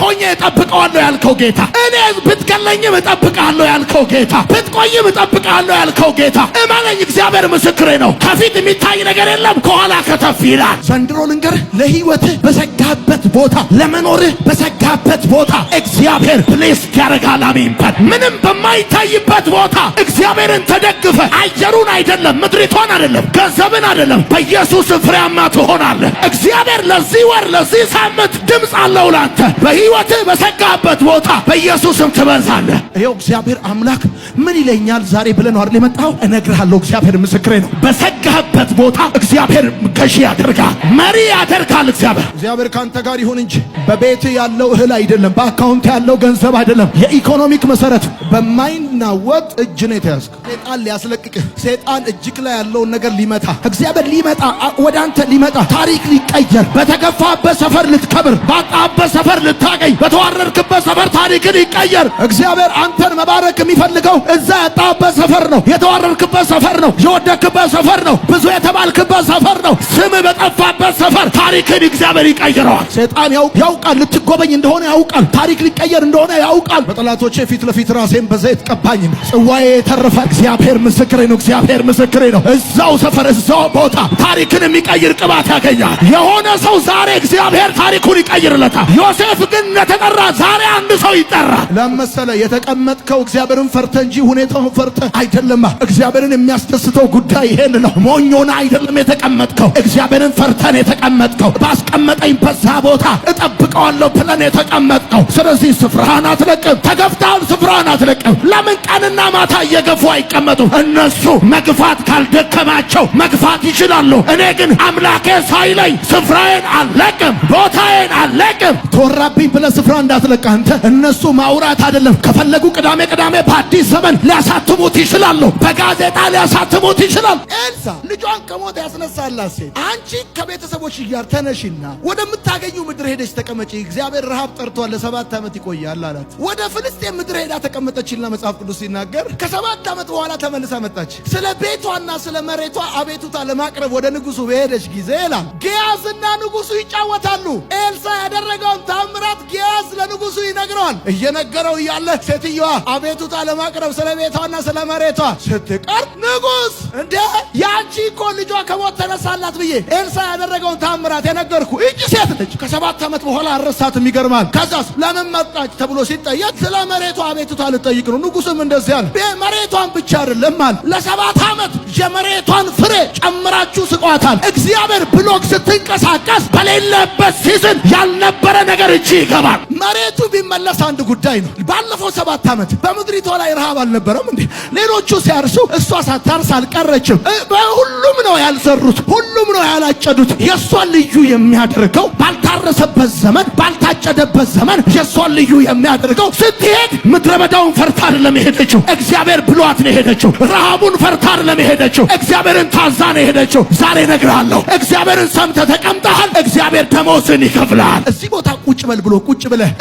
ሆኜ እጠብቀዋለሁ ያልከው ጌታ፣ እኔ ብትገለኝም እጠብቅሃለሁ ያልከው ጌታ፣ ብትቆይም እጠብቅሃለሁ ያልከው ጌታ፣ እመነኝ፣ እግዚአብሔር ምስክሬ ነው። ከፊት የሚታይ ነገር የለም፣ ከኋላ ከተፍ ይላል። ዘንድሮ ልንገርህ፣ ለህይወትህ በሰጋህበት ቦታ፣ ለመኖርህ በሰጋህበት ቦታ እግዚአብሔር bless ያደርጋል። አሜን በል። ምንም በማይታይበት ቦታ እግዚአብሔርን ተደግፈህ አየሩን አይደለም፣ ምድሪቷን አይደለም፣ ገንዘብን አይደለም፣ በኢየሱስ ፍሬያማ ትሆናለህ። እግዚአብሔር ለዚህ ወር፣ ለዚህ ሳምንት ድምፅ አለው ላንተ። በህይወትህ በሰጋህበት ቦታ በኢየሱስም ትበዛለህ። ይኸው እግዚአብሔር አምላክ ምን ይለኛል ዛሬ ብለህ ነው አይደል የመጣኸው? እነግርሃለሁ፣ እግዚአብሔር ምስክሬ ነው። በሰጋህበት ቦታ እግዚአብሔር ገዢ ያደርጋል፣ መሪ ያደርጋል። እግዚአብሔር እግዚአብሔር ካንተ ጋር ይሁን እንጂ በቤት ያለው እህል አይደለም፣ በ account ያለው ገንዘብ አይደለም። የ economic መሰረት በማይናወጥ እጅ ነው የተያዝከው። ሰይጣን ሊያስለቅቅህ፣ ሰይጣን እጅህ ላይ ያለውን ነገር ሊመታ፣ እግዚአብሔር ሊመጣ፣ ወደ አንተ ሊመጣ፣ ታሪክ ሊቀየር፣ በተገፋበት ሰፈር ልትከብር፣ ባጣህበት ሰፈር ልታገኝ፣ በተዋረድክበት ሰፈር ታሪክን ሊቀየር፣ እግዚአብሔር አንተን መባረክ የሚፈልገው እዛ ያጣህበት ሰፈር ነው፣ የተዋረድክበት ሰፈር ነው፣ የወደክበት ሰፈር ነው፣ ብዙ የተባልክበት ሰፈር ነው። ስም በጠፋበት ሰፈር ታሪክን እግዚአብሔር ይቀይረዋል። ሰይጣን ያውቃል፣ ልትጎበኝ እንደሆነ ያውቃል፣ ታሪክ ሊቀየር እንደሆነ ያውቃል። በጠላቶቼ ፊት ለፊት ራሴን በዘይት ቀባኝ፣ ጽዋዬ የተረፈ። እግዚአብሔር ምስክሬ ነው። እግዚአብሔር ምስክሬ ነው። እዛው ሰፈር፣ እዛው ቦታ ታሪክን የሚቀይር ቅባት ያገኛል። የሆነ ሰው ዛሬ እግዚአብሔር ታሪኩን ይቀይርለታል። ዮሴፍ ግን እንደተጠራ ዛሬ አንድ ሰው ይጠራል። ለመሰለ የተቀመጥከው እግዚአብሔርን ፈርተህ እንጂ ሁኔታውን ፈርተህ አይደለማ። እግዚአብሔርን የሚያስደስተው ጉዳይ ይሄን ነው። ሞኞና አይደለም የተቀመጥከው፣ እግዚአብሔርን ፈርተን የተቀመጥከው፣ ባስቀመጠኝ በዛ ቦታ እጠብቀዋለሁ ብለን የተቀመጥከው። ስለዚህ ስፍራህን አትለቅም። ተገፍተሃል፣ ስፍራህን አትለቅም። ለምን ቀንና ማታ እየገፉ አይቀመጡም? እነሱ መግፋት ካልደከማቸው መግፋት ይችላሉ። እኔ ግን አምላኬ ሳይለኝ ስፍራዬን አልለቅም፣ ቦታዬን አልለቅም። ተወራብኝ ብለህ ስፍራ እንዳትለቅ አንተ። እነሱ ማውራት አይደለም፣ ከፈለጉ ቅዳሜ ቅዳሜ በአዲስ ዘመን ሊያሳትሙት ይችላሉ፣ በጋዜጣ ሊያሳትሙት ይችላል። ኤልሳ ልጇን ከሞት ያስነሳላት ሴት አንቺ ከቤተሰቦች ጋር ተነሺና ወደምታገኙ ምድር ሄደች ተቀመጪ፣ እግዚአብሔር ረሃብ ጠርቷል፣ ለ7 ዓመት ይቆያል አላት። ወደ ፍልስጤም ምድር ሄዳ ተቀመጠችና መጽሐፍ ቅዱስ ሲናገር ከ7 ዓመት በኋላ ተመልሳ መጣች። ስለ ቤቷና ስለ መሬቷ አቤቱታ ለማቅረብ ወደ ንጉሱ በሄደች ጊዜ ይላል፣ ግያዝና ንጉሱ ይጫወታሉ። ኤልሳ ያደረገውን ታምራት ግያዝ ለንጉሱ ይነግረዋል። እየነገረው እያለ ሴትየዋ አቤቱታ ለማቅረብ ስለ ቤቷና ስለ መሬቷ ስትቀርብ ንጉስ እንደ ያንቺ እኮ ልጇ ከሞት ተነሳላት ብዬ ኤልሳ ያደረገውን ታምራት የነገርኩ እጅ ሴት ነች። ከ7 ዓመት በኋላ አረሳትም። ይገርማል። ከዛስ ለምን መጣች ተብሎ ሲጠየቅ ስለ መሬቷ አቤቱታ ልጠይቅ ነው። ንጉስም እንደዚህ አለ፣ መሬቷን ብቻ አይደለም አለ፣ ለ7 ዓመት የመሬቷን ፍሬ ጨምራችሁ ስጧታል። እግዚአብሔር ብሎህ ስትንቀሳቀስ በሌለበት season ያልነበረ ነገር እጅ ይገባል። መሬቱ ቢመለስ አንድ ጉዳይ ነው። ባለፈው 7 ዓመት በምድሪቷ ላይ ረሃብ አልነበረም እንዴ? ሌሎቹ ሲያርሱ እሷ ሳታርስ አልቀረችም። በሁሉም ነው ያልዘሩት፣ ሁሉም ነው ያላጨዱት። የእሷን ልዩ የሚያደርገው ባልታረሰበት ዘመን፣ ባልታጨደበት ዘመን የእሷን ልዩ የሚያደርገው ስትሄድ ምድረ በዳውን ፈርታ አይደለም የሄደችው፣ እግዚአብሔር ብሏት ነው የሄደችው። ረሃቡን ፈርታ አይደለም የሄደችው፣ እግዚአብሔርን ታዛ ነው የሄደችው። ዛሬ እነግርሃለሁ፣ እግዚአብሔርን ሰምተህ ተቀምጠሃል። እግዚአብሔር ደመወዝህን ይከፍልሃል። እዚህ ቦታ ቁጭ በል ብሎ ቁጭ ብለህ